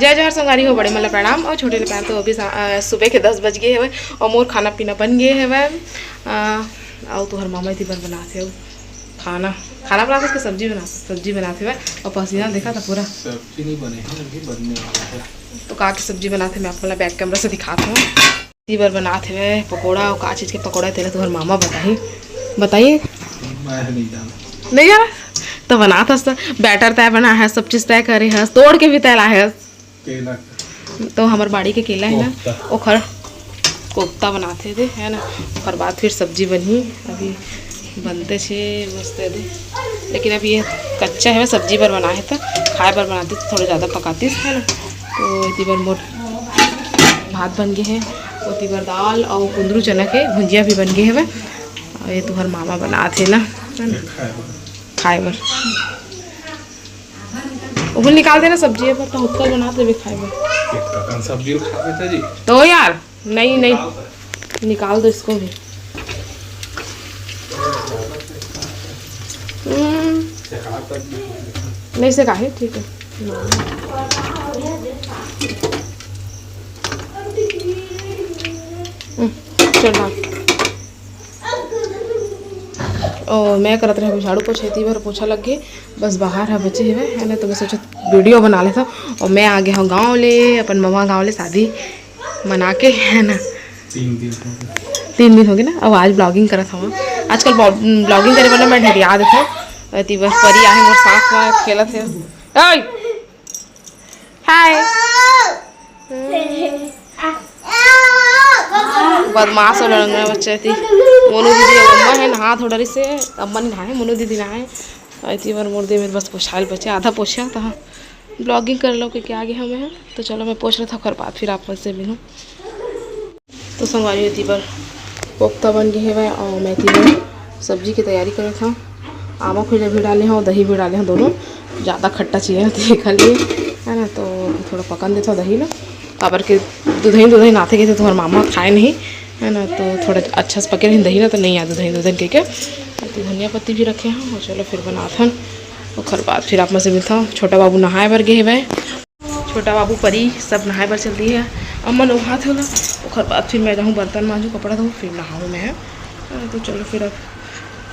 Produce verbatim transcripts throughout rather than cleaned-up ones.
जय जोहार संगवारी हो, बड़े मन ला प्रणाम और छोटे ला प्यार। तो अभी सा-, अ, सुबह के दस बज गे हवय और मोर खाना पीना बन गे हवय। अ, अउ तुहर मामा एती बर बनात हे अउ खाना, खाना बनात हे कि सब्जी बनात हे? सब्जी बनात हवय। और पसीना देखा था पूरा। सब्जी नहीं बने हैं, अभी बनने वाला है। तो का के सब्जी बनात हे, मैं आप मन ला back camera से दिखात हूँ। एती बर बनात हवय पकोड़ा, अउ का चीज के पकोड़ा, तेला तुहर मामा बताही। बताइए। मैं नहीं जाना। नहीं जाना? तो बनात हस त, batter तय बना है, सब चीज तय करे हस, तोड़ के भी तय लाए हस। केला। तो हमर बाड़ी के केला है ना, कोफ्ता। ओखर कोफ्ता बनाथे दे, है ना, ओखर बाद फिर सब्जी बनही। अभी बनते छे मस्त दे, लेकिन अभी ये कच्चा है, सब्जी बर बनाए हे, तो खाए बर बनाते तो थोड़ा ज़्यादा पकातीस, है ना। तो एती बर मोर भात बन गए है, ओती बर दाल और कुंदरू चना के भुंजिया भी बन गए है। और ये तुहर मामा बनात हे ना, है ना, खाए बर। ओहू निकाल देना सब्जी, पर तो हुक्का बना देबे खाए बर। एक ककन सब्जी खा लेते जी। तो यार, नहीं, नहीं, निकाल दो इसको भी। हम्म, नहीं से काहे, ठीक है। हम्म, चल डाल। ओ, मैं करत रहे झाड़ू पोछा, एती बर पोछा लग गे, बस बाहर ह बचे हवे, है ना, तो मैं सोचत video बना लेता। और मैं आ गया हूँ गाँव ले, अपन ममा गाँव ले शादी मना के, है ना। तीन दिन हो गए। तीन दिन हो गए ना, अब आज vlogging करत हूँ। आजकल vlog-, vlogging करे बर ना मैं ढेरिया देता हूँ। एती बस परी आहे मोर साथ में खेलत है। ओए! हाय। बदमाश वाला लंगड़ा बच्चा थी। मोनू दीदी अब अम्मा है, नहा धो डरी से, अम्मा नहीं नहाए, मोनू दीदी नहाए। आई थी बार मोर दे मेरे बस पोछाल बचे, आधा पोछा था। Vlogging कर लो कि क्या आगे हमें है, तो चलो मैं पोछ लेता हूँ, ओकर बाद फिर आप मन से मिलूँ। तो संगवारी, एती बर कोफ्ता बन गे हवय और मैं एती बर सब्जी के तैयारी करत हव। आमा खोइला भी डाले हव, दही भी डाले हव, दोनों ज़्यादा खट्टा चाहिए ना, तो एखर लिए, है ना, तो थोड़ा पकन देथव दही ला, काबर के दुधही दुधही नाथे के तो तुम्हार मामा खाए नहीं, है ना, तो थोड़ा अच्छा से पके रही दही ना, तो नहीं आ दुधही दुधही कह के। तो धनिया पत्ती भी रखे हव और चलो फिर बनात हन, ओकर बाद फिर आप मन से मिलता हूँ। छोटा बाबू नहाए बर गे हवय। छोटा बाबू परी सब नहाए बर चल दिए हे। अम्मा नहात हे ओला, ओकर बाद फिर मैं जाहूँ बर्तन मांजू, कपड़ा धोऊँ, फिर नहाऊँ मैं। हाँ, तो चलो फिर अब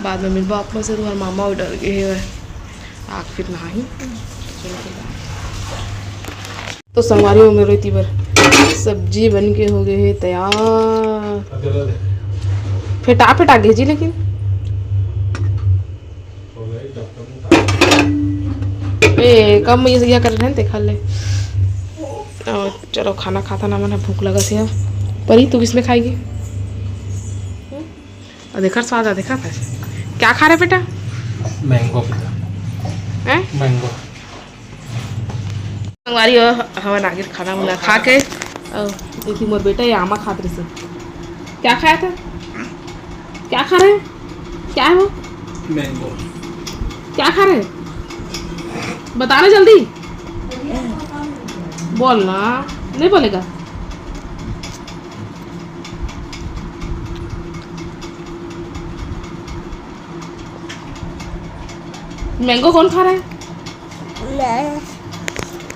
बाद में मिलबो आप मन से। तुम्हार मामा order गे हे आग फिर नहाही। चलो फिर। तो संगवारी हो, मेरे एती बर सब्जी बन के हो गए हे तैयार। फेटा फेटा गे जी, लेकिन ए, कम ये, ये कर रहे हैं, देखा ले। और चलो, खाना खाता ना मन है, भूख लगा से। परी, तू किसमें खाएगी? और देखा स्वाद आ, देखा था। क्या खा रहे बेटा? Mango बेटा। हैं? Mango। संगवारी हो, हमन आगे खाना उना खा के, अ, देखी मोर बेटा ये आमा खात रहिसे। क्या खाया था? क्या खा रहे हैं? क्या है वो? Mango। क्या खा रहे हैं? बताना जल्दी। बोलना, नहीं बोलेगा। Mango कौन खा रहा है? मैं।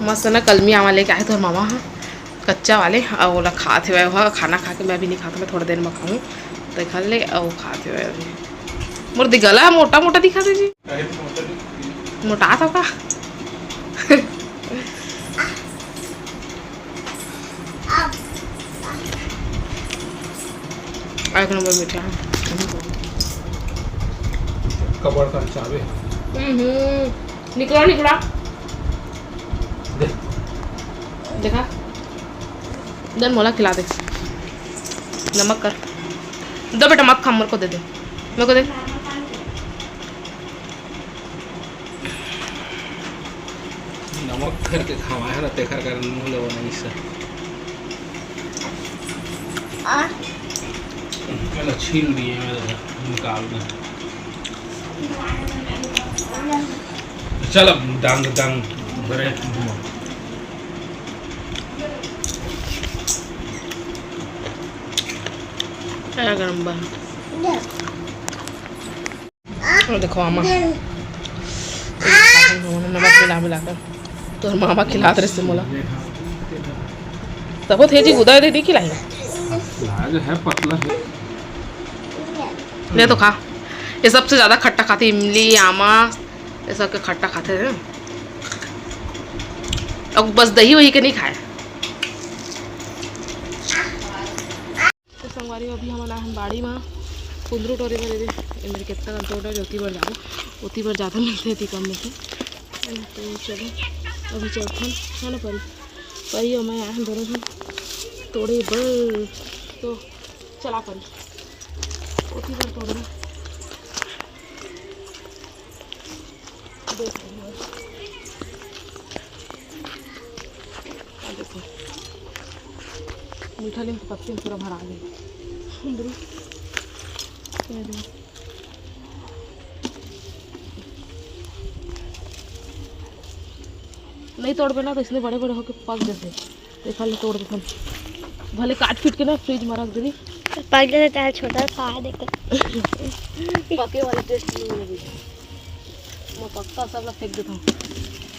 मस्त ना कलमी आमा लेके आए तोर मामा ह, कच्चा वाले, अउ ओला खात हेवय। ओहा खाना खा के मैं भी नहीं खाता, मैं थोड़ा देर में खाऊं, तो खा ले, अउ खात हेवय अभी। मोर दे गला मोटा मोटा दिखा दे जी। मोटा था का? एक नंबर मीठा है। कपड़ का चाबी। हम्म, निकला, निकला। दे। देखा, दे मोला खिला दे, नमक कर। दो बेटा, मत खा, मेरे को दे दे, मेरे को दे। नमक करके खवाए ना, तेखर कारण मुंह ले बनाइस। आ। पहले छील दिए, निकाल दे। चल अब डांग, डांग भरे। क्या गरम बा? और देखो आमा, नमक मिला मिला कर तोर मामा खिलात रहिसे मोला। बहुत हे जी, गुदा दे दी कि लाई? आज है, पतला है। ले तो खा। ये सबसे ज्यादा खट्टा खाते, इमली, आमा, ये सब के खट्टा खाते हैं। अब बस दही वही के नहीं खाए। तो संगवारी हो, अभी हमन आए हन बाड़ी म कुंदरू टोरे बर। एदे, ए मेर कतका कन तोड़ डारे, ओती बर जाबो, ओती बर जादा मिलथे, एती कम मिलथे, है ना? तो चलो, अभी चलथन, है ना परी? परी अउ मैं आए हन दोनों झन तोड़े बर, तो चला परी, ओती बर तोड़बो। देख रही हो। आ देखो, मीठा नीम के पत्ती में पूरा भरा गया। कुंदरू। ये देखो। नहीं तोड़बे ना, तो इसने बड़े बड़े होके पक जाते। तो एखर ले तोड़ देथन, भले काट पीट के ना फ्रिज में रख देबे। पक जाथे त छोटा सा देख। पके वाला टेस्ट नहीं मिलेगी। मैं पक्का सब ला फेंक देथन,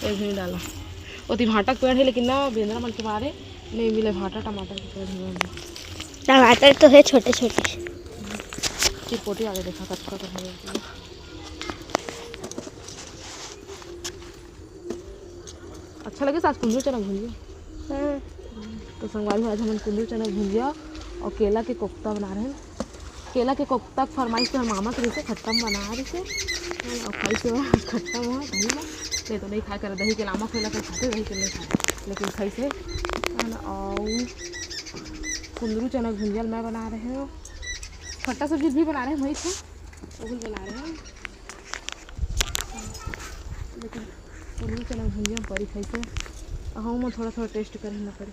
एक भी नहीं डाला। ओती भांटा के पेड़ है, लेकिन ना बेंदरा मन के मारे नहीं मिले भांटा। टमाटर के पेड़ है। टमाटर तो है छोटे छोटे। चिरपोटी आगे देखा, कतका कतका है। अच्छा लगे सास कुंदरू चना भुंजिया? हाँ। तो संगवारी हो, आज हमन कुंदरू चना भुंजिया और केला के कोफ्ता बना रहे हैं। केला के कोफ्ता के फरमाइश तो मामा के जैसे खट्टा में बना रहे थे, और खाई के बाद खट्टा में है, दही में। नहीं तो नहीं खाए करे, दही के लामा खोला कर खाते, दही के नहीं खाए, लेकिन खाई से, है ना। और कुंदरू चना भुंजिया मैं बना रहे हूँ, खट्टा सब्जी भी बना रहे हैं, वही था, वो भी बना रहे हैं। लेकिन उर्मी चना भुंजिया में परी खाई से, अहू में थोड़ा थोड़ा टेस्ट करे ना परी।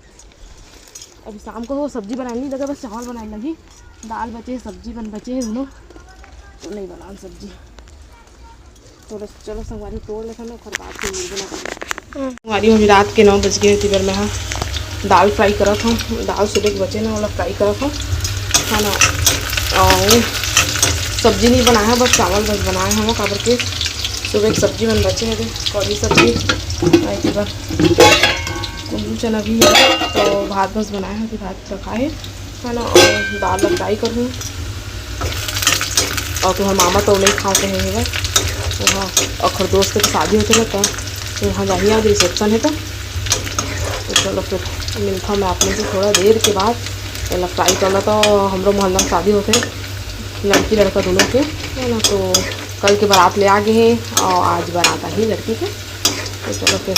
अभी शाम को वो सब्जी बनाने नहीं लगा, बस चावल बनाने लगी। दाल बचे, सब्जी बन बचे है दोनों, तो नहीं बनान सब्जी। थोड़ा चलो संगवारी तोड़ लेथन ना, ओकर बाद फिर मिलबो ना करबो। संगवारी हो, अभी रात के नौ बज गए, तेकर मैं हा दाल फ्राई करत हूँ। दाल सुबह के बचे ना, ओला फ्राई करत हूँ, है ना। और सब्जी नहीं बनाया, बस चावल बस बनाए हूँ, काबर के सुबह के सब्जी मन बचे है, कढ़ी सब्जी। और एक बार कुंदरू चना भी है, तो भात बस बनाए हूँ, भात रखा है, है ना। और दाल ला फ्राई करहूँ। और तुम्हार मामा तो नहीं खाते हैं, है। तो हाँ, और खरदोश के तो शादी होते रहता, तो वहाँ जाही, आज रिसेप्शन है तो। तो चलो फिर मिलता मैं आप मन से थोड़ा देर के बाद। पहला फ्राई करना तो हमरो मोहल्ला में शादी होते हैं, लड़की लड़का दोनों के, है ना। तो कल के बारात ले आ गए हैं और आज बारात आ गई लड़की के। तो चलो फिर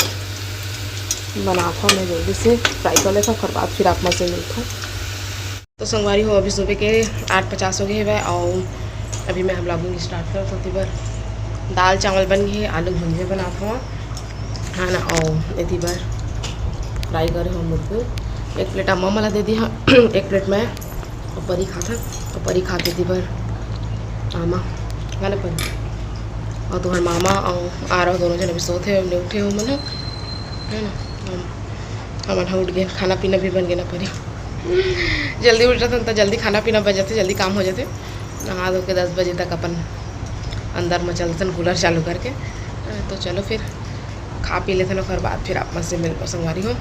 बनाता हूँ मैं जल्दी से, फ्राई कर लेता हूँ, ओकर बाद फिर आप मन से मिलता हूँ। तो संगवारी हो, अभी सुबह के आठ पचास हो गए हवय और अभी मैं ब्लॉगिंग स्टार्ट करत हूँ। तेबर दाल चावल बन गए, आलू भुंजिया बनात हूँ, है ना। और एती बर फ्राई करे हूँ मुरकू। एक प्लेट अम्मा मन ला दे दी हूँ, एक प्लेट मैं और परी खात हूँ, और परी खात एती बर आमा, है ना परी। और तुम्हार मामा और आरव दोनों जन अभी सोत हे, अभी उठे हो मन, है ना। हम हमन ह उठ गए, खाना पीना भी बन गए ना परी। जल्दी उठ जाथन त जल्दी खाना पीना बन जाथे, जल्दी काम हो जाथे। नहा धो के दस बजे तक अपन अंदर में चलथन कूलर चालू करके। तो चलो फिर खा पी लेथन, ओकर बाद फिर आप मन से मिलबो संगवारी हो।